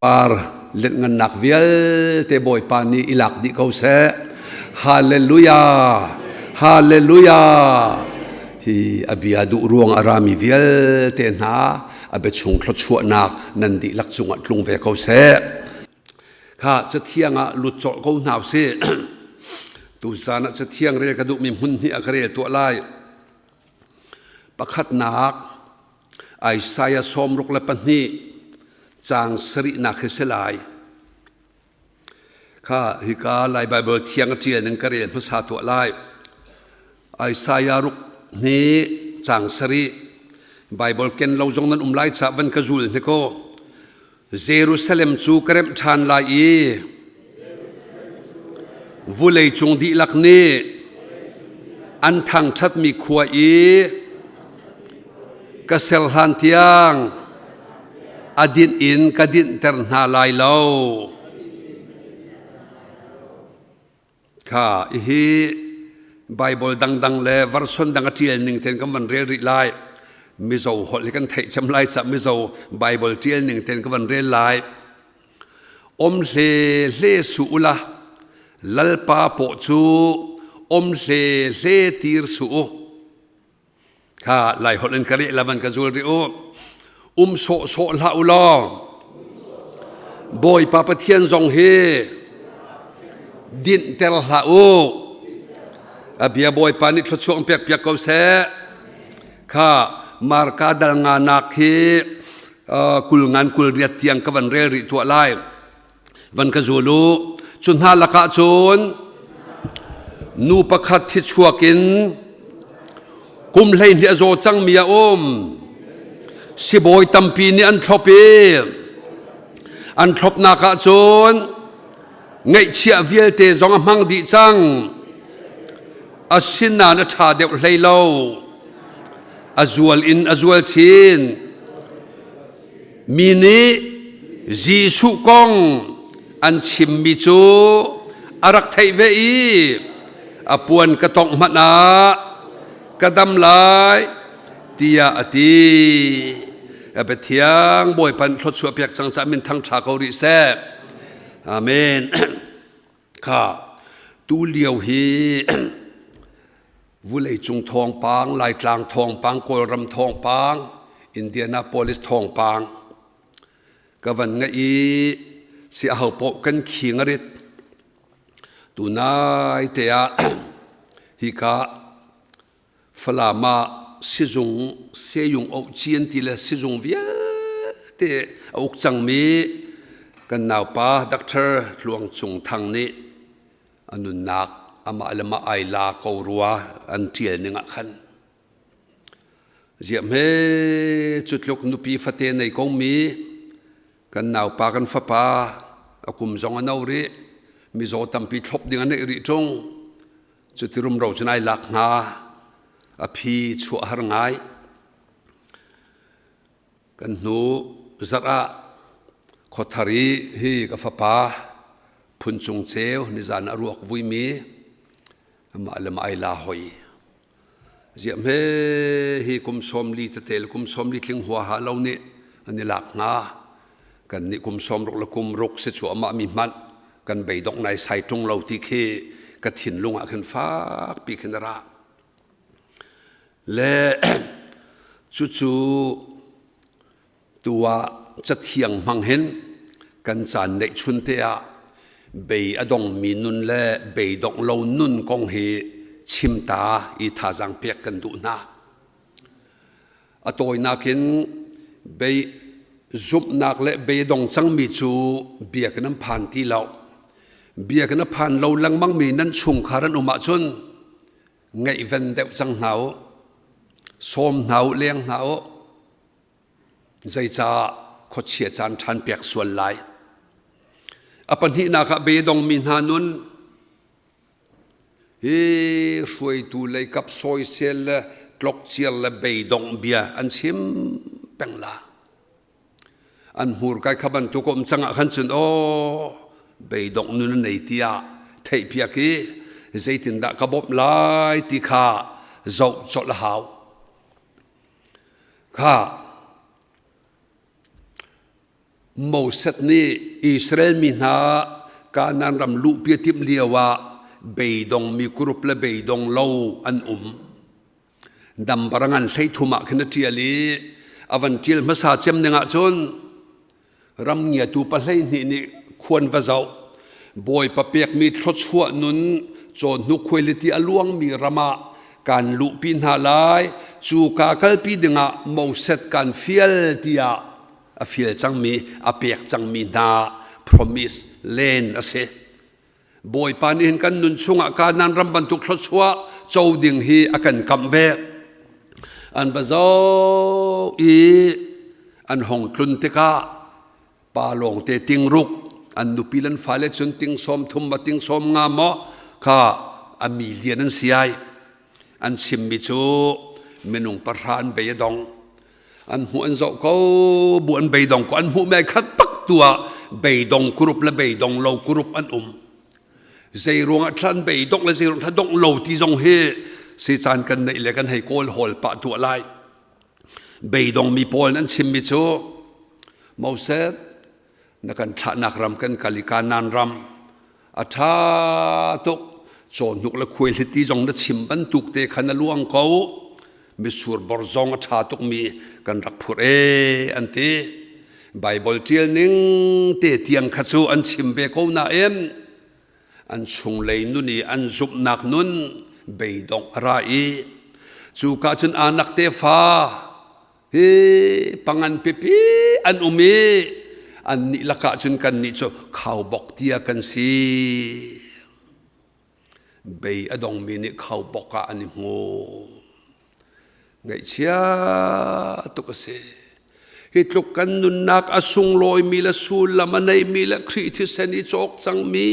Sunpar letngannak vialte Bawipa nih i lak dih ko seh. Hallelujah! Hallelujah! Hi a bia duh ruang a rami vialte hna a biachung thluachuahnak nan dihlak cungah tlung ve ko seh. Kha cathiang ah lut colh ko hna usih. Tuzan ah cathiang rel ka duhmi hmun hnih ah ka rel tuah lai. Pakhatnak, Isaiah 62 caang sarihnak hi si lai. Kha hika Lai Baibal thiang a ṭial ning ka rel hmasa tuah lai. Isaiah ruk hnih caang sarih Baibal ken lo zong nan um lai ca van ka zul hnik aw. Jerusalem cu ka remh ṭhan lai i vulei cung dihlak nih an thangṭhatmi khua i ka ser hlan tiang a dinh in ka dinhter hna lai lo. Kha hihi Bible dangdang le version dang a ṭial ning ten kan van rel rih lai. Mizo holh hi kan theih cem lai ca Mizo Bible ṭial ning ten ka van rel lai. Om hle hle su ula lalpa pawh cu om hle hle tir su u. Kha Lai holh in ka reh la van ka zul rih u. Um sawh sawh hlah u law Bawipa Pathian zong hi dinhter hlah u. A bia Bawipa nih thluachuah in pek piak ko seh. Kha Marka dal nga nak hi kul ngan kul riat tiang ka van rel rih tuah lai. Van ka zul u. Cu hna lakah cun nu pakhat thi chuak in kum 12 a zaw cangmi a um. Sibawi tampi nih an thlop i an thlopnak ah cun ngaihchiah vialte zong a hmang dih cang. Asinain a ṭha deuh hlei lo. A zual in a zual chin. Mi nih Jesuh kong an chimmi cu a rak theih ve i a puan ka tongh hmanh ah ka dam lai tiah a ti. A Pathian Bawipa nih thluachuah pek cang caah min thang ṭha ko rih seh. Amen. Kha tu lio hi Vuleicung thawngpang, Laitlang thawngpang, Kawlram thawngpang, Indianapolis thawngpang ka van ngaih i si aho paoh kan khing a rit. Tunai te ah hika Falam ah sizung seyung oh ci an ti le sizung vialte a uk cangmi kan naupa Dr. Tluang Cung Thang nih a nunnak amah le mah ai la ko rua an ṭial ning ah khan ziah hme cu tluk nupi fate nei ko mi kan naupa kan fapa a kum zong a no rih mizaw tampi thlop ding a neih rih ṭung cuti rumro cun ai lak hnga a phi chuah har ngai Kan hnu zarh ah khuathar i hi ka fapa Phuncung Ceu nizan a ruak vuimi amah le mah ai la hoi. Ziah hme hi kum 40 tete le kum 40 tling huaha lo nih an i lak hnga. Kan nih kum 60 le kum ruk si cu amah mi hmanh kan beidongh nai sai ṭung lo ti khi ka thinlung ah khin fak pi khin a ra. Le cucu tu ah cathiang hmang hin kan caan neihchun te ah bei a dongmi nun le beidongh lo nun kong hi chimta i thazaang pek kan duh hna. A tawinak in bei zumhnak le beidong cangmi cu biakinn an phan ti lo. Biakinn a phan lo lengmangmi nan chungkhar an um ahcun ngaihven deuh cang hna u sawm hna u leng hna u zeicah khuachia caan ṭhan pek sual lai a pahnihnak ah beidongmi hna nun hi hruaitu lei kap sawisel le tlokciar le beidongh bia an chim peng la an hmurkai kha bantuk um cang ah khan cun aw beidongh nun a nei tiah theihpiak i zeitindah ka bawmh lai ti kha zoh colh a hau kha. Moses nih Israel mi hna Kanaan ram luhpi a timh lio ah beidongmi group le beidong lo an um. Dambar a ngan 13 ah khin a ṭial i a van ṭial hmasa cem ning ahcun ram ngiatu pa 12 nih khuan va zoh Bawipa pekmi thluachuah nun cawhnuk khuailiti a luangmi ram ah kan luhpi hna lai cu ka kalpi dingah Moses kan fial tiah a fial cangmi a pek cangmi hna promise land a si. Bawipa nih hin kan nun chungah Kanaan ram bantuk thluachuah co ding hi a kan kamh ve. An va zoh i an hong tlun tikah pa lawngte tingruk an nupi le an fale cun ting 30 ma ting 50 maw kha a mi lian an si ai. An chimmi cu minung pahra an bei a dong. An hmuh an zoh ko bu an beidong ko an hmuh me khat tak tu ah beidong group le beidong lo group an um. Zei ruangah thlan beidong le zei ruangah thla dong lo ti zong hi si caan kan neih le kan hei kawl hawl pah tuah lai. Beidong mi pawl an chimmi cu Moses na kan thlahnak ram kan kal i Kanaan ram a ṭha tuk cawhnuk le khuaihliti zong na chim bantuk te khan a luang ko mitsur bor zong a ṭha tukmi kan rak phurh e an ti. Baibal ṭial ning te tiang kha cu an chim ve ko nain an chunglei nun i an zumhnak nun beidongh a ra i cu ka cun anak tefa hi pangan pipi an um i annih lakah cun kannih cu khaubawk tia kan si. Bei a dongmi nih khaubawk ah an i hmu. Ngaihchia tuk a si. Hi tluk kan nunnak a sunglawimi le sullam a neimi le Khrih thisen i cawk cangmi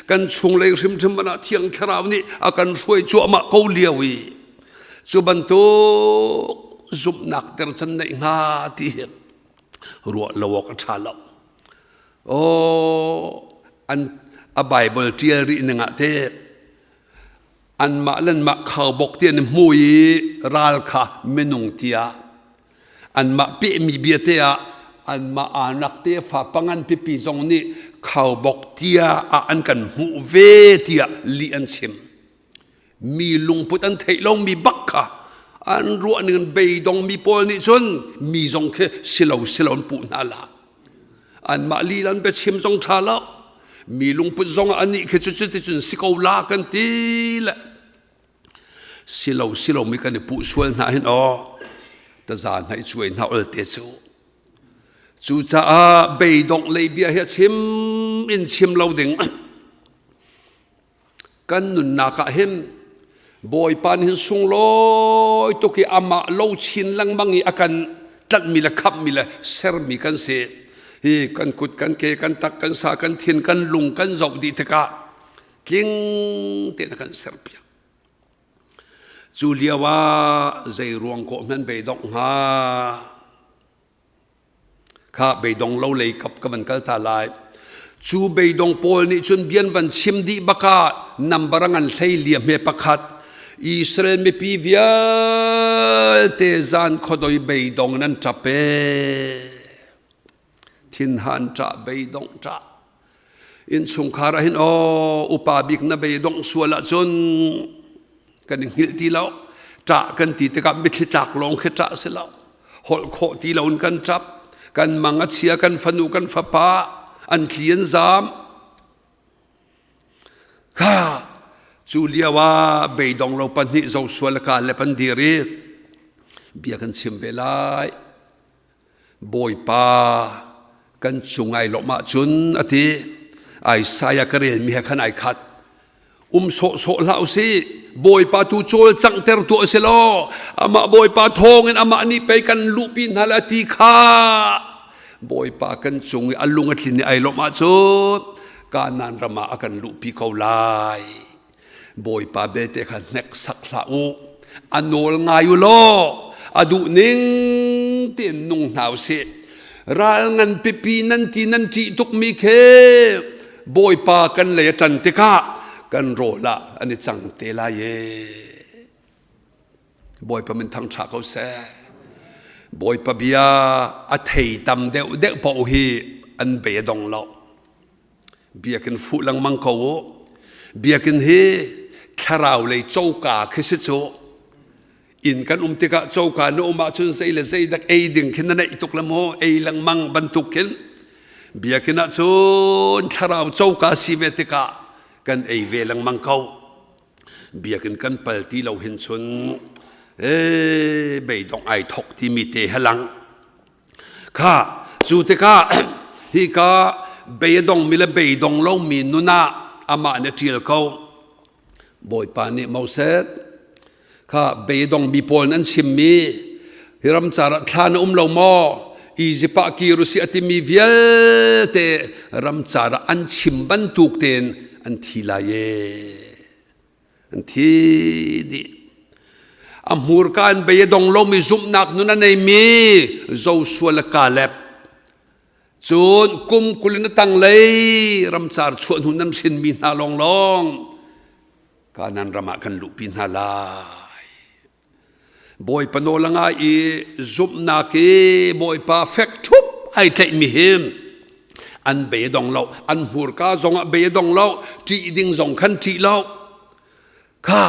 kan chunglei hrimhrim ah Thiang Thlarau nih a kan hruai cuahmah ko lio i cu bantuk zumhnak ter can neih hnga ti hi ruah lo awk a ṭha lo. Aw, an a Bible ṭial rih ning ah te anmah le anmah khaubawk ti an i hmu i ral kha minung tiah anmah pehmi bia te ah anmah anak tefa pangan pipi zong nih khaubawk tia ah an kan hmuh ve tiah lih an chim. Mi lungput an theih lomi bak kha an ruah ning in beidong mi pawl nih cun mi zong khi silo silo an puh hna la. Anmah lila an biachim zong ṭha lo. Mi lungput zong ah anih khi cu cuticun si ko la kan ti le silo silo mi kan i puh sual hna hin aw taza hna i cuai hna olte cu. Cucaah beidongh lei bia hi a chim in chim lo ding. Kan nunnak ah hin Bawipa nih hin sunglawi tuk i amah lo chin lengmang i a kan tlanhmi le khamhmi le sermi kan si. Hi kan kut, kan ke, kan tak, kan sa, kan thin, kan lung kan zoh dih tikah tling tein a kan serpiak. Cu lio ah zei ruang kawh hmanh beidongh hnga? Kha beidong lo lei kap ka van kal ta lai. Cu beidong pawl nih cun bian van chim dih bakah nambar a ngan hlei liam he pakhat Israel mipi vialte zan khuadoi beidong in an ṭap ee. Thinhan ṭah beidong ṭah. Innchungkhar ah hin aw upa bik na beidongh sual ahcun kan i hngilh ti lo. Ṭah kan ti tikah mitthli tlak lawng khi ṭah si lo. Holh khawh ti loin kan ṭap. Kan mang a chia, kan fanu, kan fapa an tli an zaam. Kha cu lio ah beidong lo pahnih Joshua le Kaleb an dir i bia kan chim ve lai. Bawipa kan cung ai lawmh ahcun a ti. Isaiah ka relmi he khan ai khat. Um sawhsawh hlah usih. Bawipa tu cawlcanghter tuah si law amah Bawipa thawngin amah nih pei kan luhpi hna le a ti kha. Bawipa kan cung i a lung a tlin i ai lawmh ahcun Kanaan ram ah a kan luhpi ko lai. Bawipa belte kha hneksak hlah u. A nawl ngai u law a duh ning tein nung hna u sih. Ral ngan pipi nan ti nan ṭih tukmi khi Bawipa kan lei a ṭan tikah kan rawl ah an i cang te lai e. Bawipa min thangṭha ko seh. Bawipa bia a thei tam deuh deuh paoh hi an bei a dong lo. Biakinn fuh lengmang ko u. Biakinn hi thlarau lei coka khi si cu. Inn kan um tikah coka na um ahcun zei le zei dak ei ding khin na neih tuk le maw ei lengmang bantuk khin biakinn ah cun thlarau coka si ve tikah kan ei ve lengmang ko. Biakinn kan pal ti lo hin cun ee beidongh ai thok timi te he lang. Kha cu tikah hika bei a dongmi le beidong lomi nun ah amah nih a ṭial ko. Bawipa nih Moses kha beidongmi pawl nan chimmi hi ramcar ah thla na um lo maw? Izipt ah kir u sih a timi vialte ramcar ah an chim bantuk tein an thi lai ee. An thi dih. A hmurka in bei a dong lomi zumhnak nun a neimi Joshua le Caleb. Cun kum 20 in a tanglei ramcar chuah hnu nan hrinmi hna lawnglawng Kanaan ram ah kan luhpi hna lai. Bawipa nawl a ngai i zumhnak i Bawipa fek ṭhup ai tlaihmi hi an bei a dong lo. An hmurka zongah bei a dong lo. Ṭih ding zong khan ṭih lo. Kha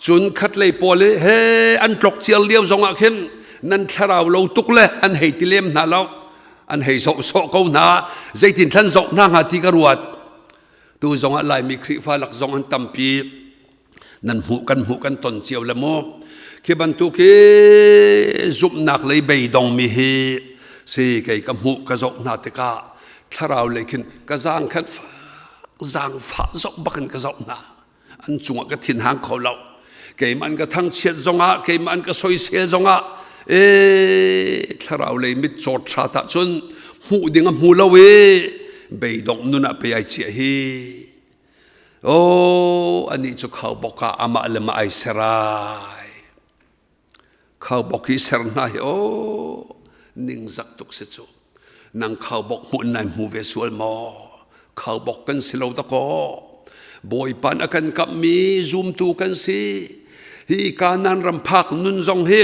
cun khatlei pawl i he an tlok ciar lio zongah khin nan thlarau lo tuk le an hei ti lem hna lo. An hei zoh sawh ko hna. Zeitin thlan zoh hna hnga ti ka ruat. Tu zongah Laimi Khrihfa lak zong an tampi. Nan hmuh kan hmuh kan ton cio le mu khi bantuk hi zumhnak lei beidong mi hi si kei ka hmuh ka zoh hna tikah thlarau lei khin ka zaang khan zaangfah zoh bakin ka zoh hna. An cungah ka thin hang kho lo. Keimah an ka thangchiat zongah, keimah an ka soisel zongah, ee thlarau lei mit cawt hrat ahcun hmuh ding a hmu lo i beidongh nun ah pe ai chiah hi. Oh, anih cu khaubawk ah amah le mah ai ser ai. Khaubawk hi ser hna hi oh, ningzak tuk si cu. Nang khaubawk hmuh nai hmu ve sual maw? Khaubawk kan si lo dakaw. Bawipa a kan kamhmi zumtu kan si. Hi Kanaan ram phak nun zong hi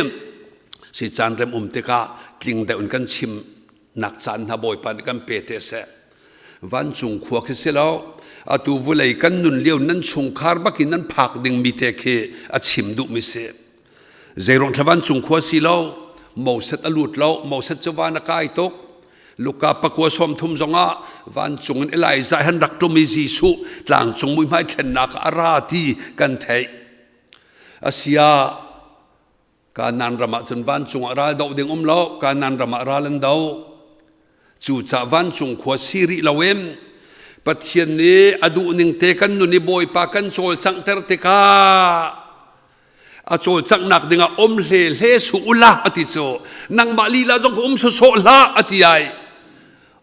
si caan rem um tikah tling deuh in kan chim nak caan hna Bawipa nih kan pe te seh. Vancung khua khi si lo. Atu vulei kan nun lio nan chungkhar bakin nan phak dingmi te khi a chim duhmi si. Zeiruang thla vancung khua si lo. Moses a lut lo. Moses cu van a kai tuk. Luka pakua 30 zongah vancung in Elijah han rak ṭum i Jesuh tlangcung muihmai thlennak ah a ra ti kan theih. Asia Kanaan ram ah cun vancung ah ral doh ding um lo, Kanaan ram ah ral an do. Cucaah vancung khua si rih loin Pathian nih a duhning te kan nun i Bawipa kan cawlcanghter tikah a cawlcanghnak dingah um hle hle su ula a ti cu. Nangmah lila zong um sawsawh hlah a ti ai.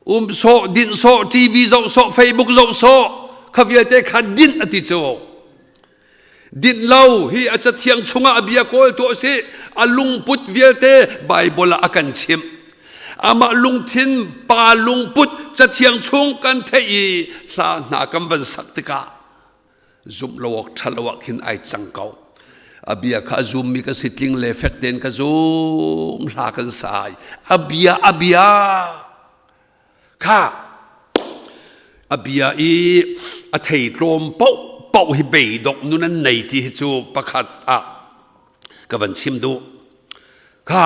Um sawh, dinh sawh, TV zoh sawh, Facebook zoh sawh, kha vialte kha dinh a ti cu. Dinh lo hi a cathiang chungah a bia kawl tu a si. A lungput vialte Baibal ah a kan chimh. Amah lungthin pa lungput cathiang chung kan theih i hla hna kan van sak tikah zumh lo awk ṭha lo ah khin ai cang ko. A bia kha a zummi ka si tling le fek tein ka zum hla kan sai. A bia a bia Kha a bia i a thei tlawm paoh paoh hi beidongh nun an nei ti hi cu pakhat ah ka van chim duh. Kha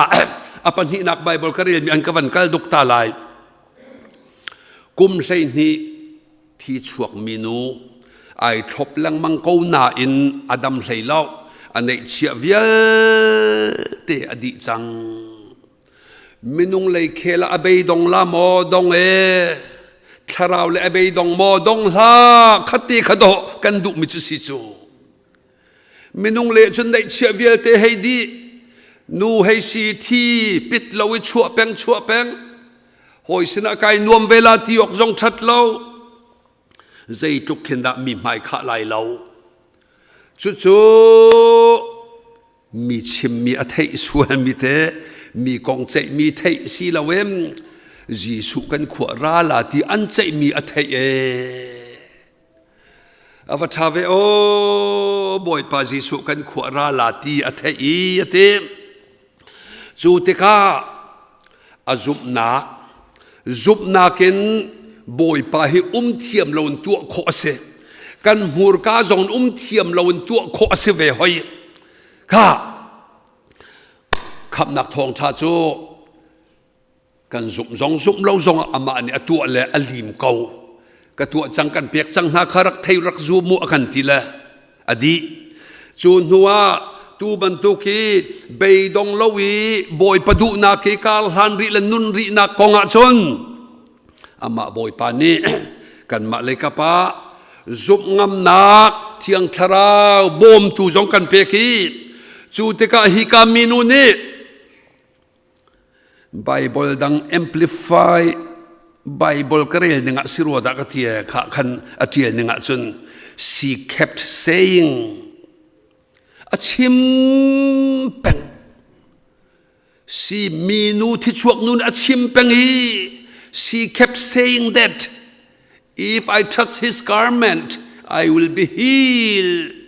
a pahnihnak Bible ka relmi an ka van kal duk ta lai. Kum 12 thi chuakmi nu ai thlop lengmang ko nain a dam hlei lo. A neihchiah vialte a dih cang. Minung lei khel ah a beidong la maw dong e thlarau le a beidong maw dong hlah khate kha dawh kan duhmi cu si cu. Minung le cun neihchiah vialte hei dih nu hei si thi pit lo i chuah peng chuah peng hawi sinah kai nuam ve la ti awk zong ṭhat lo zeitluk khin dah mi hmai khah lai lo cucu Mi chimmi a theih sualmi te mi kong ceihmi theih si loin Jesuh kan khua ra la ti an ceihmi a theih ee. A va ṭha ve aw Bawipa Jesuh kan khua ra la ti a theih i a ti. Cu tikah a zumhnak. Zumhnak in Bawipa hi um thiam lo in tuah khawh a si. Kan hmurka zong in um thiam lo in tuah khawh a si ve hoi. Kha khamhnak thawngṭha cu kan zumh zong zumh lo zong ah amah nih a tuah le a lim ko. Ka tuah cang kan pek cang hna kha rak thei rak zum mu a kan ti le a dih. Cu hnu ah tu bantuk hi beidong lo i Bawipa duhnak hi kar hlan rih le nun rihnak kong ah cun amah Bawipa nih kanmah leikap ah zumh ngamnak Thiang Thlarau bawmtu zong kan pek i cu tikah hika minu nih Bible dang amplify Bible ka rel ning ah si rua dah ka ti kha khan a ṭial ning ah cun she kept saying a chim peng si minu thichuak nun a chim peng i she kept saying that if I touch his garment I will be healed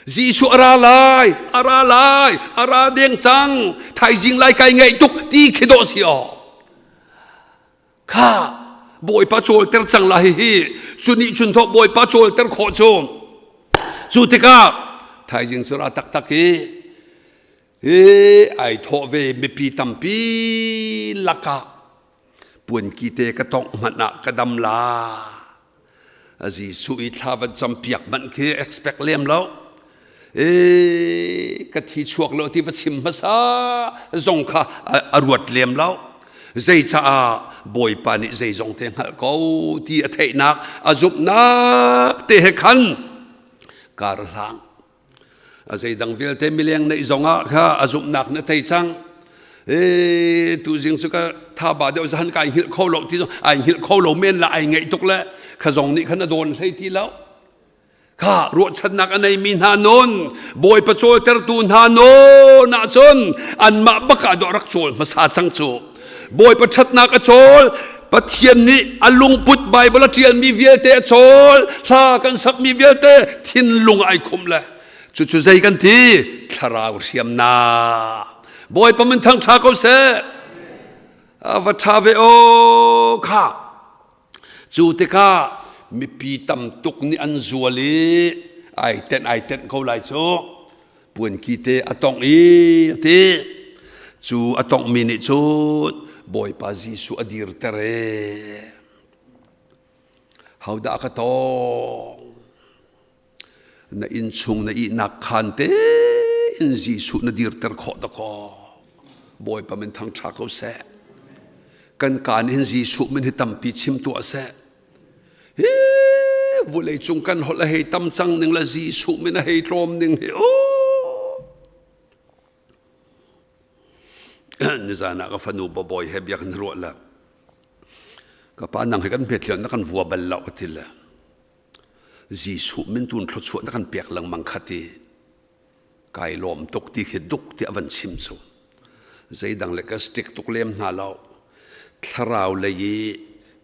Jesuh a ra lai, a ra lai, a ra deng cang, thaizing lai kai ngaih tuk ti khi dawh si aw. Kha Bawipa cawlter cang la hihi cu nih cun thawk Bawipa cawlter khawh cu. Cu tikah thaizing cu ra taktak i hi ai thawh ve mipi tampi lakah puanki te ka tongh hmanh ah ka dam la. Jesuh i thla van campiak hmanh khi expect lem lo. E ka thi chuak lo ti va chim hmasa zong kha a ruat lem lo. Zeicaah Bawipa nih zeizong te hngalh ko ti a theihnak a zumhnak te he khan kar hlang. A zeidang vialte mileng neih zongah kha a zumhnak na tei cang. E tuzing cu ka thaba deuh zahan kai hngilh kho lo ti zong ai hngilh kho lo men la ai ngaih tuk le kha zong nih khan a dawn hlei ti lo. Kha ruahchannak a neimi hna nun Bawipa cawltertu hna nun ahcun anmah bak ah dawh rak cawl hmasa cang cu. Bawipa ṭhatnak a cawl Pathian nih a lungput Baibal a ṭialmi vialte a cawl hla kan sakmi vialte thinlung ai khumh le cucu zei kan ti thlarau hriamnak Bawipa min thangṭha ko seh a va ṭha ve aw kha cu tikah mipi tam tuk nih an zual i ai tenh ai tenh ko lai cu puanki te a tongh i a ti cu a tonghmi nih cun Bawipa Jesuh a dirter e hodah ka tong na innchung na ihnak khaan tein Jesuh na dirter khawh dakaw Bawipa min thangṭha ko seh kan kaan hin Jesuh min hi tampi chim tuah seh hi vulei cung kan holh a hei tam cang ning le Jesuh min a hei tlawm ning hi nizan ah ka fanu babawi he bia kan ruah le ka pa nang he kan hmet na kan vua bal lo ka ti le Jesuh min tun thluachuah na kan pek lengmang kha ti kai lawm tuk ti khi duk ti a van chim cu zeidang le ka stick tuk lem hna lo thlarau lei i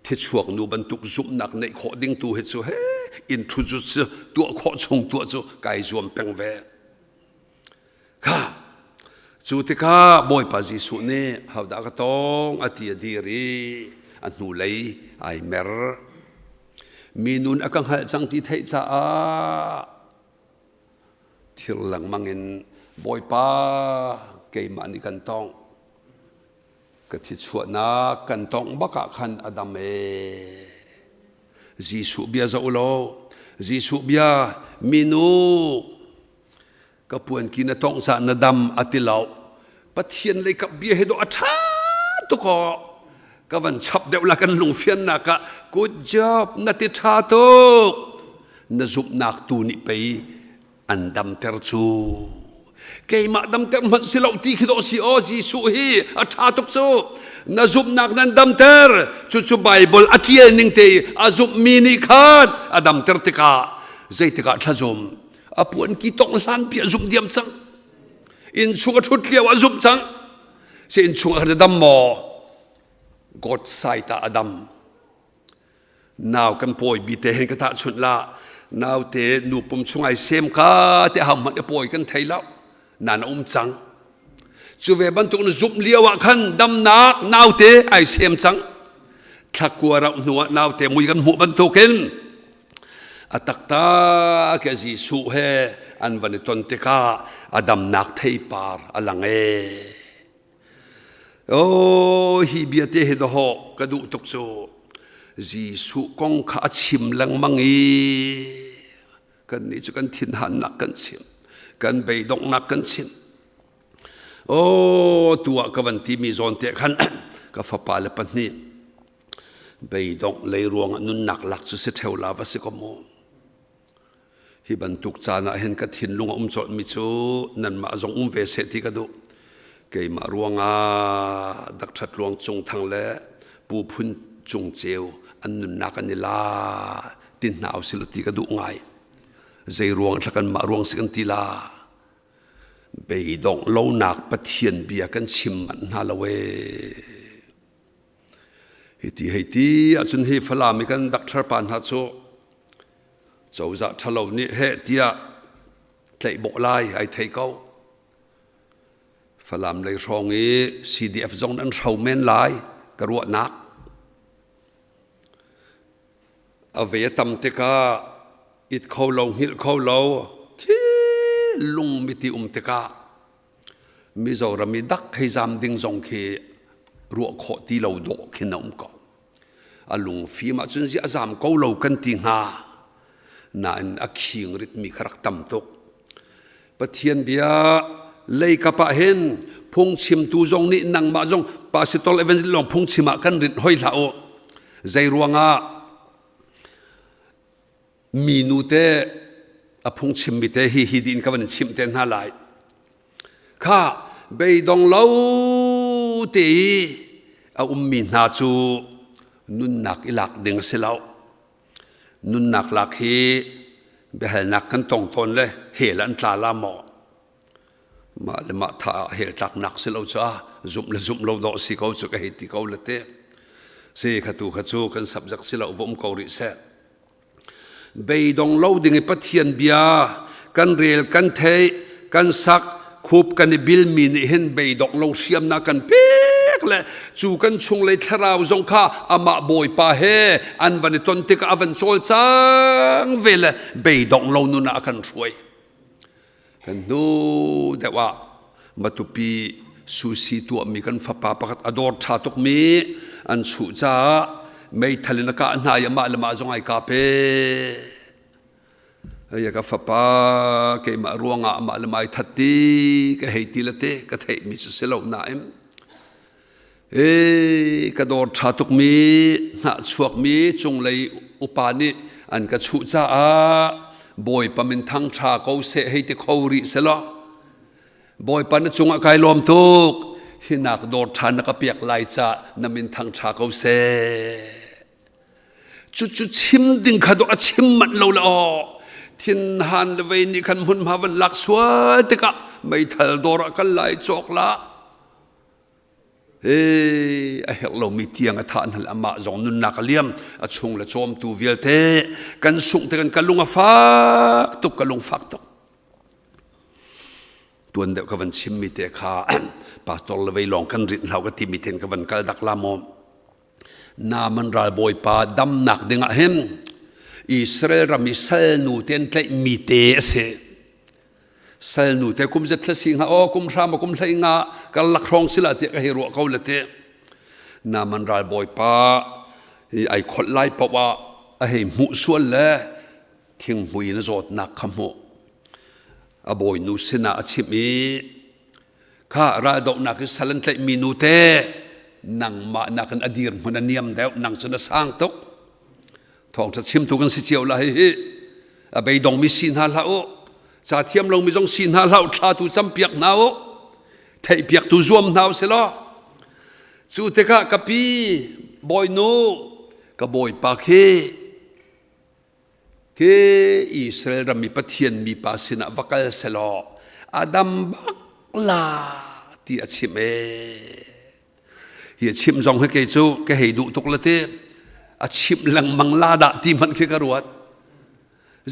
thichuak nu bantuk zumhnak neih khawh ding tu hi cu he introduce tuah khawh chung tuah cu kai zuam peng ve kha cu tikah Bawipa Jesuh nih hodah ka tong a ti a dir i a hnulei ai mer mi nun a ka hngalh cang ti theih caah thir lengmang in Bawipa keimah nih kan tongh ka thichuahnak kan tongh bak ah khan a dam ee Jesuh bia zoh law Jesuh bia minu ka puanki na tongh caah na dam a ti lo Pathian lei kap bia he dawh a ṭha tuk aw ka van chap deuh la kan lungfiannak ah good job na ti ṭha tuk na zumhnak tu nih pei an damter cu keimah damter hmanh si lo ti khi dawh si aw Jesuh hi a ṭha tuk cu na zumhnak nan damter cucu Bible a ṭial ning te a zumhmi nih khan a damter tikah zeitikah thlazum a puanki tong hlan pi a zumh diam cang innchung a ṭhut lio a zumh cang si innchung ah khan a dam maw God side ah a dam nau kan pawi bi te hen ka tahchunh la naute nu pum chung ai sem ka te hau hmanh a pawi kan thei lo nan a um cang cu ve bantuk na zumh lio ah khan damnak naute ai sem cang. Thlakua rauh hnu ah naute mui kan hmuh bantukin a taktak ke Jesuh he an van i ton tikah a damnak theipar a lang ee. Oh, hi bia te hi dawh ka duh tuk cu. Jesuh kong kha a chim lengmang i kannih cu kan thinhannak kan chim, kan beidonghnak kan chim. Oh, tu ah ka van timi zawn te khan ka fapa le pahnih beidongh lei ruangah nunnak lak cu si ṭheo la va si ko mu. Hi bantuk caan ah hin ka thinlung a um colhmi cu nanmah zong um ve seh ti ka duh. Keimah ruangah Dr. Tluang Cung Thang le Pu Phun Cung Ceu an nunnak an i la ti hna usih ti ka duh ngai. Zei ruang thla kanmah ruang si kan ti la. Beidongh lonak Pathian bia kan chim manh hna lo ee. Hiti hei ti ahcun hi Falam i kan doctor pa hna cu cozah ṭhalo nih heh tiah tlaihbawh lai ai thei ko. Falam lei hrawng i CDF zong an hro men lai ka ruahnak. A ve a tam tikah it kho lo hngilh kho lo khi lungmiti um tikah Mizoram i dak hei zam ding zong khi ruah khawh ti lo dawh khin a um ko. A lungfim ahcun ziah a zam ko lo kan ti hnga. Nain a khing ritmi kha rak tam tuk. Pathian bia leikap ah hin phungchimtu zong nih nangmah zong pasitol evangelist lawng phungchim ah kan rinh hoi hlah u. Zei ruangah minu te a phungchimmi te hi hi din ka van chimh te hna lai kha beidong lo te i a ummi hna cu nunnak i lak ding a si lo nunnak lak hi biahalnak kan tong tawn le hel an tla la maw mah le mah tha ah hel tlaknak si lo cu a zumh le zumh lo dawh si ko cu ka hei ti ko le te si kha tu kha cu kan subject si lo vom ko rih seh Beidong lo ding i Pathian bia kan rel kan theih kan sak khup kan i bilmi nih hin beidong lo hriamnak kan pek le cu kan chunglei thlarau zong kha amah Bawipa he an van i ton tikah a van cawlcang ve le beidong lo nun ah a kan hruai. Kan hnu deuh ah Matupi sushi tuahmi kan fapa pakhat a dawr ṭha tukmi an chuh caah meithal in a kah hna i amah le mah zong ai kap ee. Aya ka fapa keimah ruangah amah le mah ai that ti ka hei ti le te ka theihmi cu si lo nain ee ka dawr ṭha tukmi hnahchuakmi cunglei upa nih an ka chuh caah Bawipa min thang ṭha ko seh hei ti kho rih selaw Bawipa na cungah kai lawm tuk hinak dawr ṭha na ka pek lai ca na min thang ṭha ko seh cucu chim ding kha dawh a chim manh lo le aw thinhan le vei nih khan hmunhma van lak sual tikah meithal dawr ah kal lai cawk la Hey, a herh lomi tiang a thah hna le amah zong nunnak a liam a chung le cawmtu vialte kan sungh te kan ka lung a fak tuk ka lung fak tuk tuan deuh ka van chimmi te kha pastor le vei lawng kan rinh hlau ka timi ten ka van kal dak la maw Naaman ralbawipa damnak dingah hin Israel ram i salnu te an tlaihmi te a si. Salnu te kum zat thla si hnga aw kum hra ma kum hlei nga karlak hrawng sila tiah ka hei ruah ko le te. Naaman ralbawipa i ai kholh lai paoh ah a hei hmuh sual le thinghmui in a zawtnak kha hmuh. A bawinu sinah a chimh i Kha raldohnak i sal an tlaihmi nu te nangmah nakin a dirhmun a niam deuh nang cu na sang tuk. Thawngṭha chimtu kan si cio la hihi. A beidongmi si hna hlah u. Ca thiam lomi zong si hna hlah u. Thla tu campiak hna u. Theihpiak tu zuam hna u si law. Cu tikah ka pi bawinu ka bawipa khi Hi Israel ram i Pathian mipa sinah va kal selaw a dam bak la ti a chimh ee. Hi a chimh zong hi kei cu ka hei duh tuk le ti a chimh lengmang la dah ti hmanh khi ka ruat.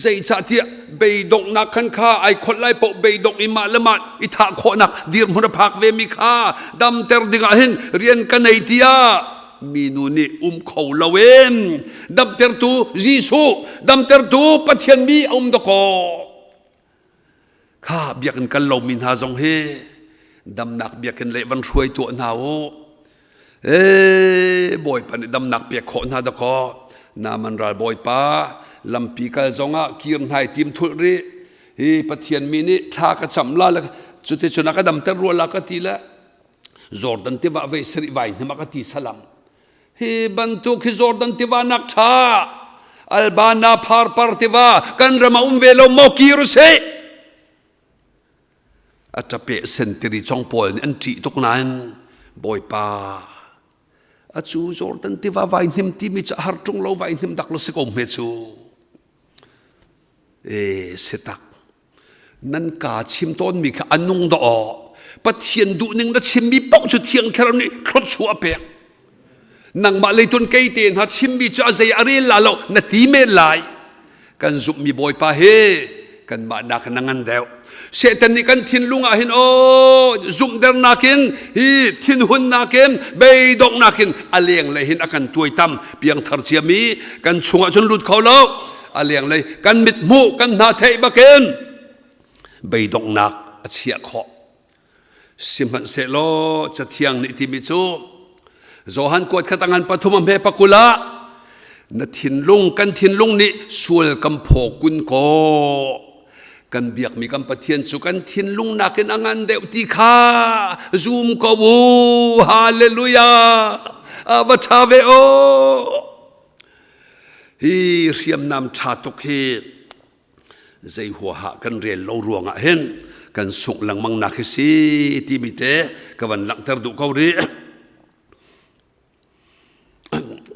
Zeicahtiah beidonghnak khan kha ai kholh lai paoh beidongh i mah le mah i thah khawhnak dirhmun a phak ve mi kha damter dingah hin rian ka nei tiah. minu nih um kho loin damtertu Jesuh, damtertu Pathian mi a um dakaw. Kha biakinn kal lomi hna zong hi damnak biakinn lei van hruai tuah hna u. Ee, Bawipa nih damnak pek khawh hna dakaw. Naaman ral Bawipa lampi kal zongah kir hnai tim thulh rih. Hi Pathian mi nih thla ka cam la le cuticun a ka damter rua la ka ti le Jordan tiva vei sarih vai hnim a ka ti salam. Hi bantuk hi Jordan tiva nak ṭha Albana pharpar tiva kan ram a um ve lo maw kir seh. A ṭape sentiri chong pawl nih an ṭih tuk nain Bawipa a cu Jordan tiva vai hnim timi cu a har ṭung lo vai hnim dak lo si ko hme cu. E sitak nan kaa chim tawnmi kha a nung dawh. Pathian duhning na chimmi paoh cu Thiang Thlarau nih thluachuah a pek. Nangmah leitun kei te hna chimmi cu a zei a rel la lo na ti men lai. Kan zumhmi Bawipa he kanmah nak na ngan deuh. Satan nih kan thinlung ah hin aw zumhdernak in hi thinhunnak in beidonghnak in a lenglei hin a kan tuaitam piangthar ciami kan chungah cun lut kho lo. A lenglei kan mit hmuh kan hna theih bakin beidonghnak a chiah khawh. Sihmanhsehlaw Cathiang nih timi cu Johan kuat khat angan pathum a hme pakul ah na thinlung kan thinlung nih sual kan phaw kun kaw kan biakmi kan Pathian cu kan thinlung nakin a ngan deuh ti kha zum ko u. Hallelujah! A va ṭha ve aw! Hi hriamnam ṭha tuk hi zei huaha kan rel lo ruangah hin kan sungh lengmang nak hi si timi te ka van langhter duh ko rih.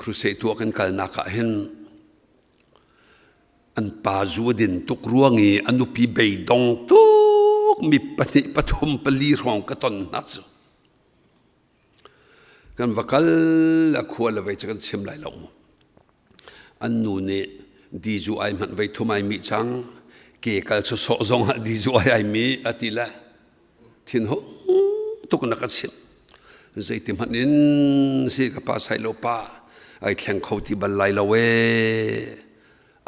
Crusade tuah kan kalnak ah hin an pa zu a din tuk ruang i a nupi beidong tuk mi pahnih pathum pali hrawng ka ton hna cu. Kan va kal a khua le vei cu kan chim lai lo mu. An nu nih dizu ai hmanh vei thum ai mih cang. Ke kal sawsawh zong ah dizu ai ai mih a ti le thinhung tuk na ka chimh. Zeiti hmanh in si ka pa sai lo pa ai thleng kho ti bal lai lo ee.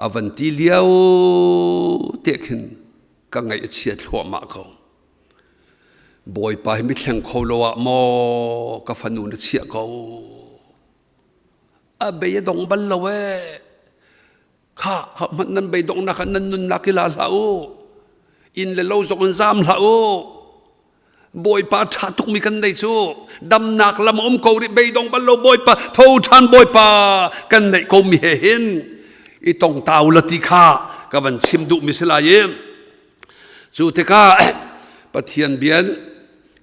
A van ti lio te khin ka ngaih a chia thluahmah ko. Bawipa hi mithleng kho lo ah maw ka fanu na chiah ko. A bei a dong bal lo ee. Kha hmanh nan bei donghnak ah nan nunnak i la hlah u. Inn le lo zong in zaam hlah u. Bawipa ṭha tukmi kan nei cu. Damnak lam a um ko rih beidong bal lo Bawipa tho ṭhan Bawipa kan neih ko mi he hin i tong tau la ti kha ka van chim duh mi si lai i Cu tikah Pathian bian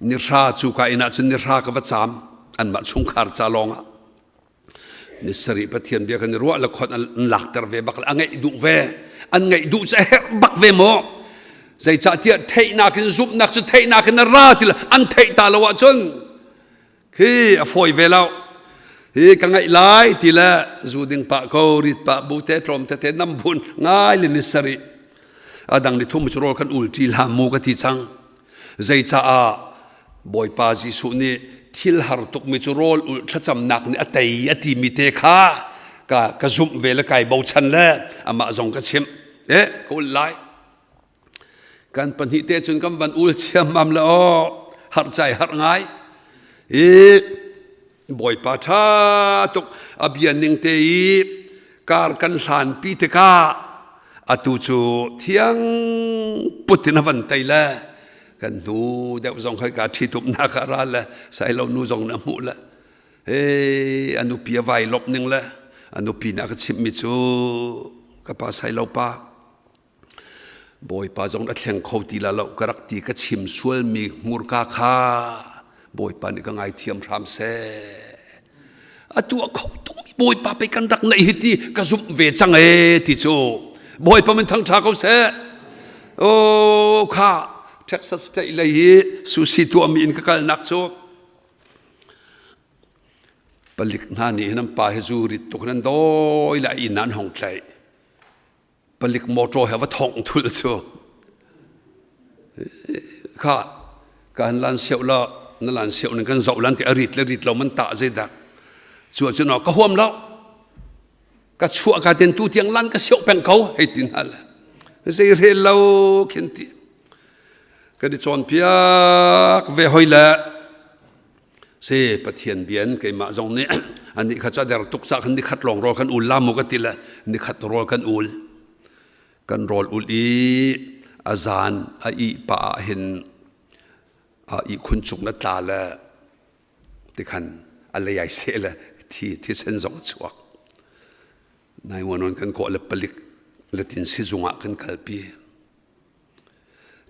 nihra cu ka inn ah cun nihra ka va caam anmah chungkhar ca lawngah ni sarih Pathian bia kan i ruah le khon an lakter ve bak le a ngaih duh ve an ngaih duh cu a herh bak ve maw zeicahtiah theihnak in zumhnak cu theihnak in a ra ti an theih ta lo ahcun Khi a fawi ve lo. Hi ka ngaih lai ti le zu ding pah ko rit pah bu te tlawm tete nam bun ngai le ni sarih. A dang ni thum cu rawl kan ul ṭi hlah mu ka ti cang. Zeicaah Bawipa Jesuh nih thil har tukmi cu rawl ulh thlacamnak nih a tei a timi te kha ka, ka zumh ve le kai bochan le amah zong ka chimh. Eh, ka ul lai. Kan pahnih te cun kan van ul chiammam le aw harh cai harh ngai. I Bawipa ṭha tuk a bia ning te i kar kan hlanpi tikah atu cu thiang put in a van tei le kan hnu deuh zong hoi ka ṭhitumnak ah ra le sailo nu zong na hmuh le hey a nupi a vai lop ning le a nupi nih a ka chimhmi cu ka pa sailo pa Bawipa zong a thleng kho ti la lo ka rak ti ka chim sualmi hmurka kha Bawipa nih ka ngaithiam hram seh. Atu a kho tungmi Bawipa pei kan rak neih hi ti ka zumh ve cang ee ti cu Bawipa min thangṭha ko seh. Oh kha Texas State lei hi sushi tuahmi in ka kalnak cu palik hna nih hin an pa hi zu rit tuk in an dawi le a inn ah an hong tlaih. Palik motor he va thong thul cu kha kan lan siau la na lan siau ning kan zoh lan ti a rit le rit lo man ta zei dak. Cu ahcun ka huam lo. Ka chuah ka ten tu tiang lan ka sioh peng ko hei ti hna le. Zei rel lo khin ti. Kan i cawnpiak ve hoi le si Pathian bian keimah zong nih anih kha ca der tuk ca khan nikhat lawng rawl kan ul la mu ka ti le nikhat rawl kan ul. Kan rawl ul i a zan a ih pa ah hin a ihkhun cung na tla le tikhan a lei ai seh le thi thisen zong a chuak. Nai wanon kan kawh le palik latin sizung ah kan kalpi.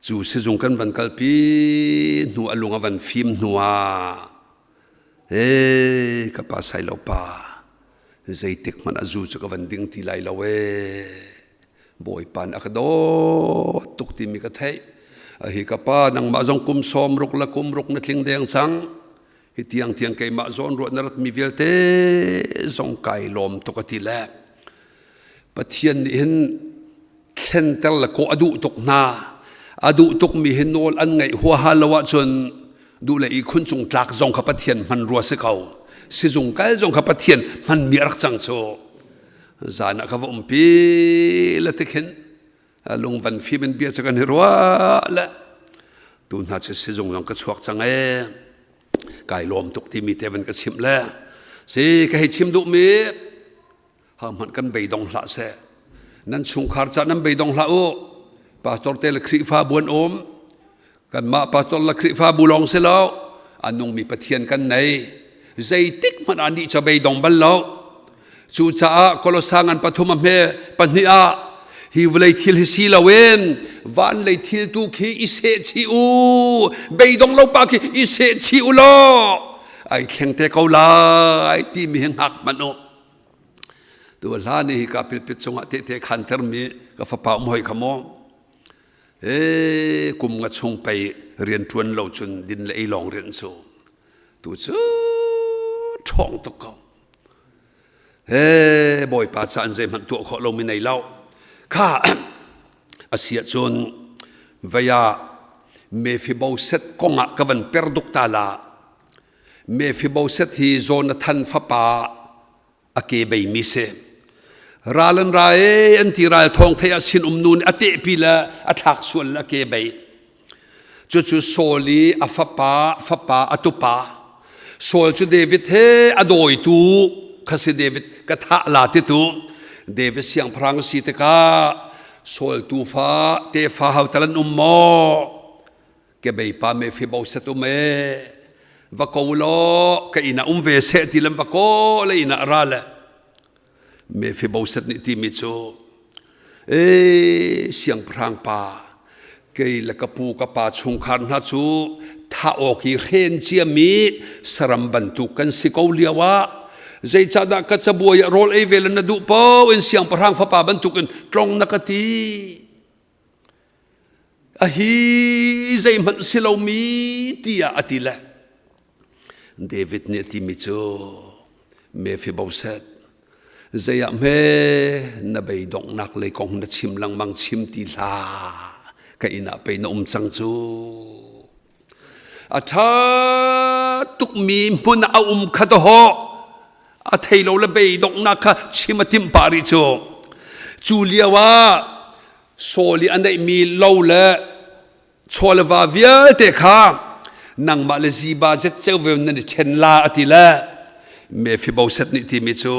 Cu sizung kan van kalpi hnu a lung a van fim hnu ah ee ka pa sai lo pa zeitik hmanh a zu cu ka van ding ti lai lo ee Bawipa nih a ka dawt tuk timi ka theih. Hi ka pa nangmah zong kum sawm ruk le kum ruk na tling deng cang. Hi tiang tiang keimah zawn ruah na ratmi vialte zong kai lawm tuk a ti le. Pathian nih hin thlenter le kawh a duh tuk hna. A duh tukmi hi nawl an ngaih huaha lo ahcun duh le ihkhun cung tlak zong kha Pathian hman rua si ko. Sizung kal zong kha Pathian hmanmi a rak cang cu. Zan ah ka va umpi le tikhin lung van fim in bia cu kan i ruah le tu hna cu sizung zong ka chuak cang ee kai lawm tuk timi te van ka chimh le si ka hei chim duhmi ha hmanh kan beidong hlah seh nan chungkhar ca nan beidong hlah u pastor te le Khrihfa bu an um Kanmah pastor le Khrihfabu lawng si lo, a nungmi Pathian kan nei. Zeitik hmanh ah nih cu beidong bal lo. Cucaah Kolosa ngan pathum a hme pahnih ah hi vawlei thil hi si loin van lei thil tu khi i seh chih u beidong lo pa khi i seh chih u law ai thleng te ko lai timi hi hngak hmanh u tu hla ni hi ka pilpit cungah tehte khan termi ka fapa um hoi kha maw Ee, kum nga chung pei rian ṭuan lo cun din le ei lawng rian cu tu cu ṭhawng tuk ko. Ee, Bawipa ca an zeihmanh tuah khawh lomi nei lo. Kha a si ahcun vei ah Mephibosheth kong ah ka van per duk ta la. Mephibosheth hi Jonathan fapa a ke beimi si. Ral an ra e an ti ral thawng thei ah sin um nu nih a tehpi le a thlak sual le a ke bei. Cucu Saul i a fapa fapa a tupa. Saul cu David he a dawitu kha si David ka thah la titu David siangpahrang a si tikah Saul tufa tefa hau tal an um maw? Kebei pa Mephibosheth um e va ko law ka inn ah um ve seh ti lam va ko le inn ah ra le Mephibosheth nih timi cu e siangpahrang pa kei le ka pu ka pa chungkhar hna cu thah awk i hren ciami saram bantuk kan si ko lio ah zeicahdah ka cabuai ah rawl ei ve le na duh paoh in siangpahrang fapa bantukin tlong na ka ti A hi zeihmanh si lomi tiah a ti le David nih a timi cu Mephibosheth zei ah hme na beidonghnak lei kong na chim lengmang chim ti hlah ka inn ah pei na um cang cu a ṭha tukmi hmun ah a um kha dawh a thei lo le beidonghnak kha chim a timh pah rih cu cu lio ah Saul i a neihmi lo le chaw le va vialte kha nangmah le Ziba zetceu ve nan i ṭhen la a ti le Mephibosheth nih timi cu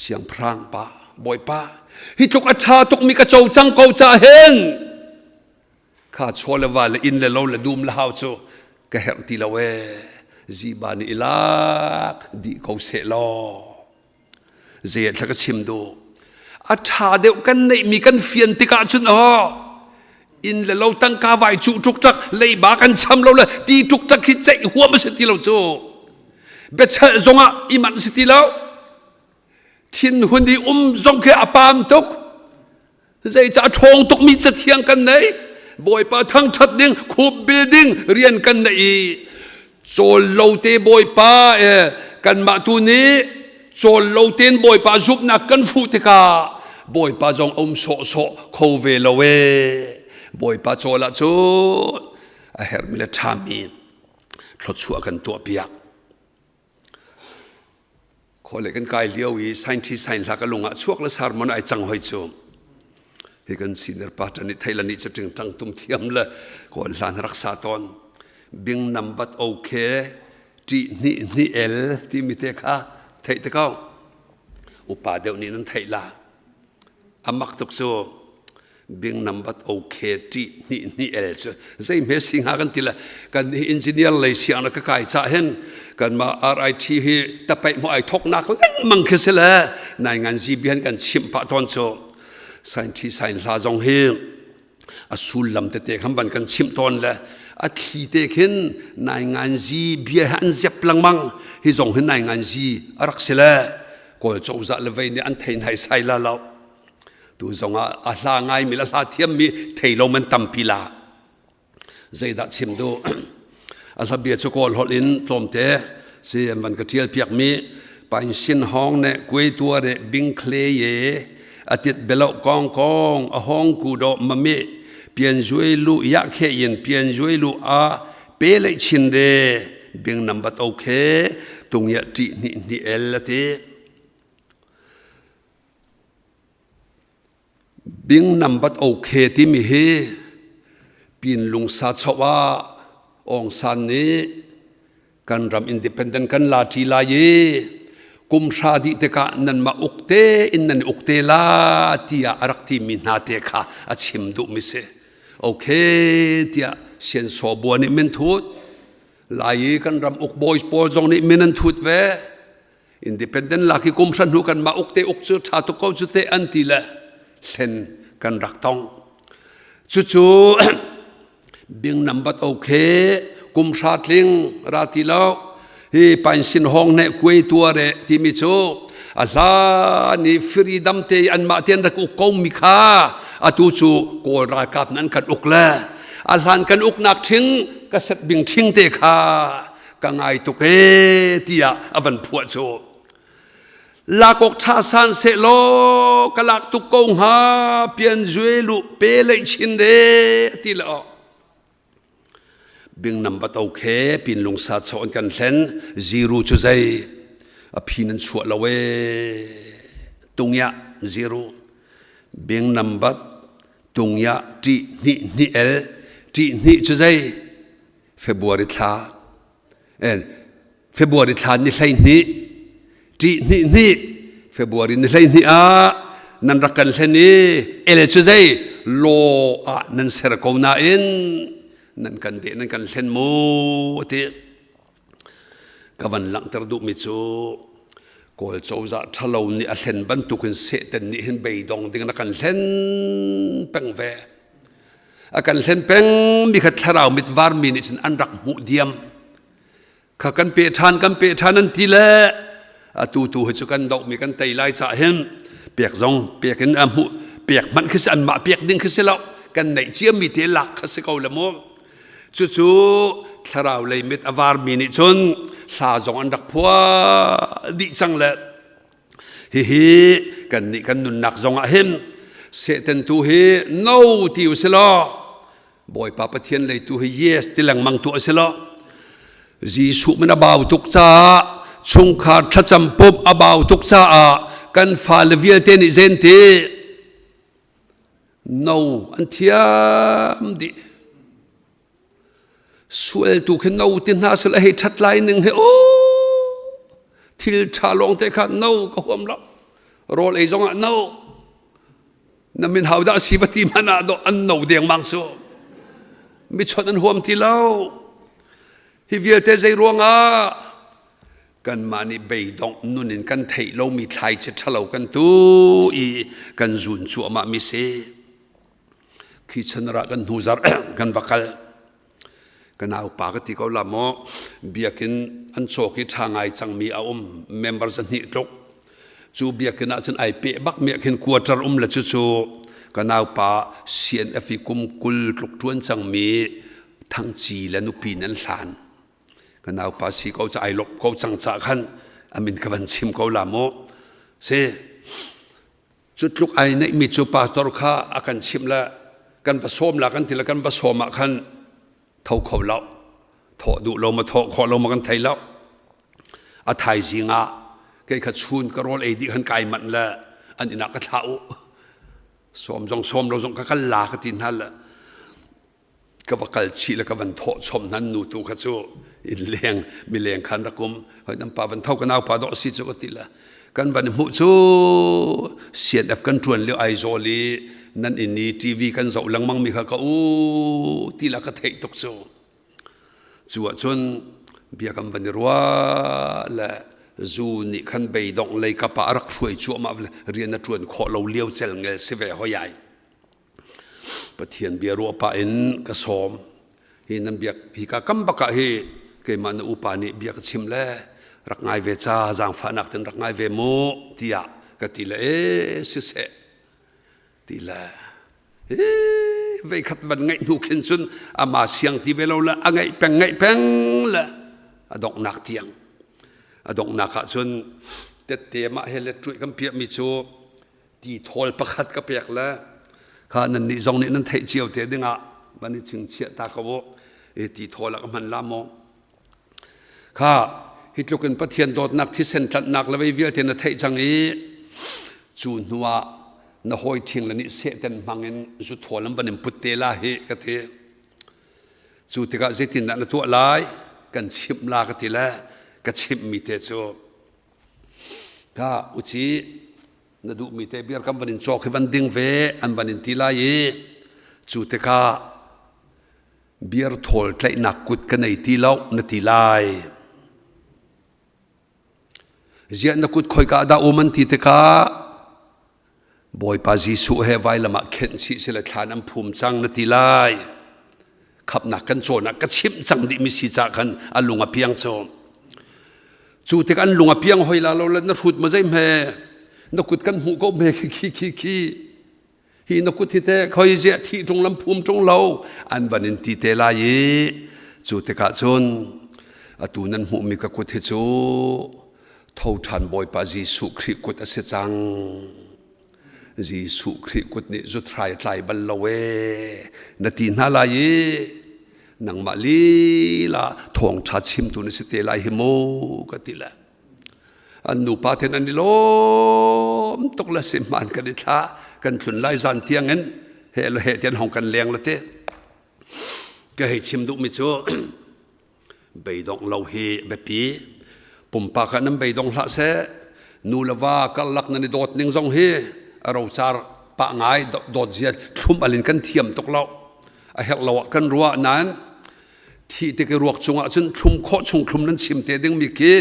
siangpahrang pa bawipa hi tluk a ṭha tukmi ka co cang ko ca hin kha chaw le va le inn le lo le dum le hau cu ka herh ti lo ee Ziba nih i lak dih ko seh law zei thla ka chim duh a ṭha deuh kan neihmi kan fian tikah cun aw inn le lo tangka vai cuh ṭukṭak leiba kan cham lo le ti ṭukṭak hi ceih huam a si ti lo cu biachalh zongah i manh si ti lo thinhun i um zong khi a pam tuk Zeicah a ṭhawng tukmi cathiang kan nei? Bawipa thangṭhat ding, khup bil ding rian kan nei i cawl lo te Bawipa eh, kanmah tu nih cawl lo tein Bawipa zumhnak kan fuh tikah Bawipa zong a um sawhsawh kho ve lo ee. Bawipa cawl ahcun a herhmi le ṭhami thluachuah kan tuahpiak. Khawle kan kai lio i scientist sain hla ka lung ah chuak le sermon ai cang hoi cu. Hi kan senior pastor nih thei la nih cu tingtang tum thiam le kawl hlan rak sa tawn. Bing nambat okay ṭih hnih hnih el timi te kha theih te ko. Upa deuh nih nan theih la. A mak tuk cu bing nambat okay ṭih hnih hnih el cu zei hme si hnga kan ti le kan hi engineer lei siang na ka kai cha hin kan ma RIT hi tapaih mu ai thok nak lengmang khi si le nai ngan zi bian kan chimh pah tawn cu scientist sain hla zong hi a sullam tete khan van kan chimh tawn le a thli te khin nai ngan zi bia an zep lengmang hi zong hi nai ngan zi a rak si le kawl cozah le vei nih an thei nai sai la lo Tu zongah a hla ngaimi le hla thiammi thei lo man tampi la. Zeidah chim duh? A hla bia cu kawl holh in tlawmte si an van ka ṭial piakmi pain sin hong ne kuai tua de bing khle ye atit belo kong kong a hong ku do mame pian zui lu ya khe yin pian zui lu a pe le chin de bing nambat okay tung ya ti ni ni el ati Bing nambat okay timi hi Pinlung sa choh ah Aung San nih kan ram independent kan la ṭi lai i kum hra dih tikah nanmah uk te in nan i uk te la tiah a rak timi hna te kha a chim duhmi si. Okay tiah Siansaw bua nih min thut, Lai i kan ram uk bawi pawl zong nih min an thut ve. Independent lak i kum hra hnu kan mah uk te uk cu ṭha tuk ko cu te an ti le hlen kan rak tong. Cucu bing nambat okay kum hra tling ra ti lo hi pain sin hong ne kuai tua re timi cu a hlan i freedom te an mah te an rak uk ko mi kha atu cu kawl ralkap nan kan uk le a hlan kan uknak ṭhing ka set bing ṭhing te kha ka ngai tuk ee tiah a van phuah cu lakok ṭha san seh law ka lak tuk ko hnga pian zue lu pe lei chin re ti le aw bing nam bat okay pin lung sa chaw an kan hlen ziru cu zei a phi nan chuah lo e tungya ziru bing nam bat tungya ṭi hnih hnih el ṭi hnih cu zei February thla February thla ni 12 ṭih hnih hnih February ni 12 ah nan rak kan hlen i el cu zei law ah nan ser ko nain nan kan deh nan kan hlen mu ti ka van langhter duhmi cu Kawl cozah ṭhalo nih a hlen bantukin Satan nih hin beidong ding na kan hlen peng ve. A kan hlen peng mi kha thlarau mit varmi nih cun an rak hmuh diam. Kha kan pe ṭhan kan pe ṭhan an ti le atu tu hi cu kan dohmi kan tei lai cah hin pek zong pek in a hmuh pek hmanh khi si anmah pek ding khi si lo kan neih ciami te lak kha si ko le mu. Cucu thlarau lei mit a varmi nih cun hla zong an rak phuah dih cang le hihi kannih kan nunnak zong ah hin Satan tu hi no ti u si law Bawipa Pathian lei tu hi yes ti lengmang tu a si law Jesuh min a bau tuk caah chungkhar thlacam pumh a bau tuk caah kan fale vialte nih zen ti No an thiam dih. Sual tu khi no ti hna sel a hei ṭhat lai ning hi o thil ṭha lawng te kha no ka huam lo. Rawl ei zong ah no. Na min hau dah si va ti hmanh ah dawh an no dengmang su. Mi chawnh an huam ti lo. Hi vialte zei ruangah kanmah nih beidongh nun in kan theih lomi thlaici ṭhalo kan tu i kan zun cuahmah mi si khi chanara kan hnu zarh kan va kal ka naupa ka ti ko la maw biakinn an cawk i ṭha ngai cangmi a um member zahnih tluk cu biakinn ah cun ai peh bak mi ah khin quarter um le cu cu ka naupa CNF i kum 20 tluk ṭuan cangmi thangci le nupi nan hlan Ka naupa si ko ca ai lawmh ko cang ca khan a min ka van chim ko la mu. Si cu tluk ai neihmi cu pastor kha a kan chimh le kan va sawm la kan ti le kan va sawm ah khan tho kho lo thawh duh lo ma thawh khawh lo ma kan thei lo a thaizing ah Kei kha chun ka rawl ei dih khan kai manh le an inn ah ka thlah u. Sawm zong sawm lo zong ka kal la ka ti hna le ka va kal chih le ka van thawh chom hna nu tu kha cu inn leng mileng khan rak um hoi nan pa van tho ka nau pa dawh si cu ka ti le kan van hmuh cu CNF kan ṭuan lio Aizawl i nan inn i TV kan zoh lengmang mi kha ka u ti la ka theih tuk cu cu ahcun bia kan van i ruah le zu nih khan beidongh lei kap ah a rak hruai cuahmah rian a ṭuan khawh lo lio celngel si ve hoi ai Pathian bia ruah pah in ka sawm. Hi nan biak hi ka kam bak ah hi keimah na upa nih bia ka chim le rak ngai ve ca zaangfahnak ten rak ngai ve mu tiah ka ti le e siseh ti le veikhat van ngaih hnu khin cun ama siang ti ve lo le a ngaih peng ngaih peng le a donghnak tiang a donghnak ah cun tette mah he le ṭuih kan piahmi cu ti thawl pakhat ka pek le kha nannih zong nih nan theih cio te dingah van i chingchiah ta ko u i ti thawl ah ka hman la maw kha hi tluk in Pathian dawtnak thisen tlanhnak le vei vialte na theih cang i cu hnu ah na hawi ṭhing le nih sehten hmang in zu thawl an van in put te la hi ka ti cu tikah zeitindah na tuah lai kan chimh la ka ti le ka chimhmi te cu Ka uci na duhmi te beer kan van in cawk hi van ding ve an van in ti lai i cu tikah beer thawl tlaihnak kut ka nei ti lo na ti lai. Ziah na kut khoika dah um an ti tikah Bawipa Jesuh he vailam ah khenh chih sile thlan an phum cang na ti lai. Khapnak kan cawn ah ka chimh cang dihmi si cah khan a lung a piang cu. Cu tik an lung a piang hoi la lo le na hrut ma zei hme na kut kan hmuh ko hme khi khi khi khi hi na kut hi te khoi ziah thi ṭung lam phum ṭung lo an van in ti te lai i cu tikah cun atu nan hmuhmi ka kut hi cu Tho ṭhan Bawipa Jesuh Khrih kut a si cang. Jesuh Khrih kut nih zuthrai tlai bal lo ee na ti hna lai i nangmah lila thawngṭha chimtu na si te lai hi mu ka ti le an nupa ten an i lawm tuk le si hmaan kan i thlah kan tlun lai zan tiang in he le he tian hong kan leng le te ka hei chim duhmi cu Beidongh lo hi biapi. Pumpak ah nan beidong hlah seh. Nu le va karlak nan i dawt ning zong hi a rocar pah ngai dawt zia thlum al in kan thiam tuk lo. A herh lo ah kan ruah nain thih tik i ruak cungah cun thlum khawh chung thlum nan chim te dingmi khi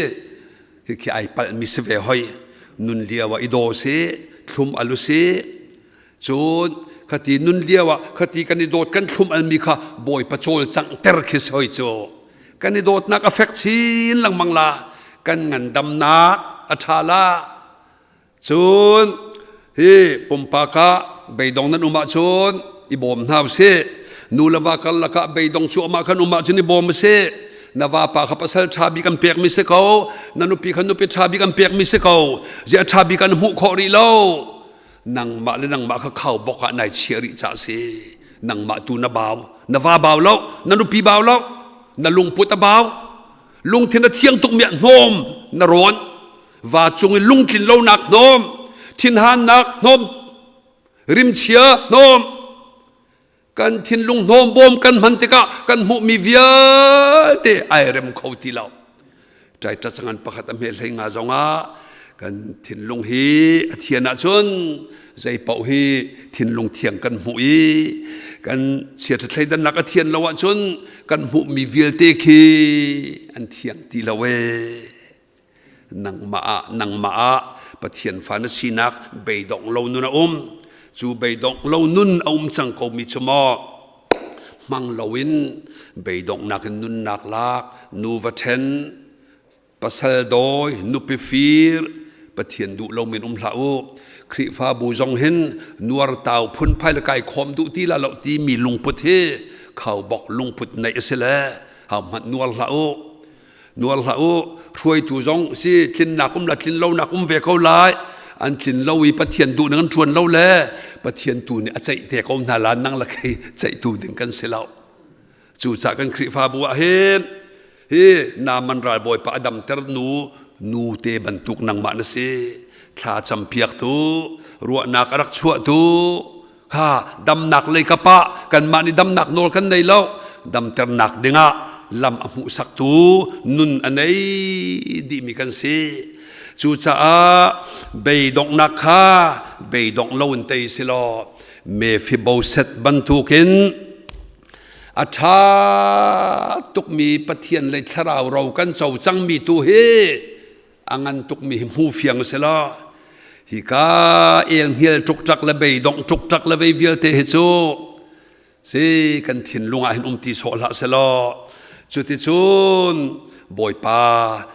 hi khi ai palhmi si ve hoi. Nun lio ah i daw si, thlum al u si. Cun khati nun lio ah khati kan i dawt kan thlum almi kha Bawipa cawlcanghter khi si hoi cu. Kan i dawtnak a fek chin lengmang la, kan ngandamnak a ṭha la. Cun hi pumpak ah beidong nan um ahcun i bawm hna usih. Nu le va karlak ah beidong cuahmah kan um ahcun i bawm usih. Na vapa kha pasal ṭha bik an pekmi si ko, na nupi kha nupi ṭha bik an pekmi si ko. Ziah ṭha bik an hmuh khawh rih lo. Nangmah le nangmah kha khau bok ah nai chiah rih ca si. Nangmah tu na bau. Na va bau lo, na nupi bau lo, na lungput a bau. Lungthin a thiang tukmi ah hnawm na rawn. Va cung i lungtlin lonak hnawm, thinhannak hnawm, rimchia hnawm. Kan thinlung hnawm bawm kan hman tikah kan hmuhmi vialte ai rem kho ti lo. Ṭaiṭa sangan pakhat a hme hlei nga zongah kan thinlung hi a thian ahcun zei paoh hi thinlung thiang kan hmuh i kan chiaṭha thleidannak a thian lo ahcun kan hmuhmi vialte khi an thiang ti lo ee. Nangmah ah nangmah ah Pathian fa na sinak beidongh lo nun a um. Cu beidongh lo nun a um cang komi cu maw hmang loin beidonghnak in nunnak lak, nuva ṭhen, pasal dawi, nupi fir, Pathian duh lo men um hlah u. Khrihfabu zong hin nuartau phunphai le kai khawm duh ti la lo timi lungput hi khaubok lungput neih a si le hau hmanh nuar hlah u. Nuar hlah u, hruaitu zong si tlinnak um la tlin lonak um ve ko lai. An tlin lo i Pathian duh ning an ṭuan lo le Pathian tu nih a ceih te ko hna la nang le kei ceihtu ding kan si lo. Cucaah kan Khrihfabu ah hin hi Naaman ralbawipa a damter nu. Nute bantuk nangmah na si. Thla campiaktu, ruahnak a rak chuahtu, kha damnak lei ka pah kanmah nih damnak nawl kan nei lo damternak dingah lam a hmuhsaktu nun a nei dihmi kan si cucaah beidonghnak kha beidongh loin tei si law Mephibosheth bantukin a ṭha tukmi Pathian lei thlarau ro kan co cangmi tu hi a ngan tukmi hi hmu fiang si law hika elhnial ṭukṭak le beidongh ṭukṭak le vei vialte hi cu si kan thinlung ah hin um ti sawh hlah selaw cuticun Bawipa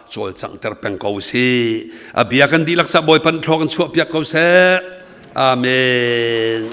cawlcanghter peng ko si a bia kan dihlak ca Bawipa thlawk in chuah piak ko seh amen.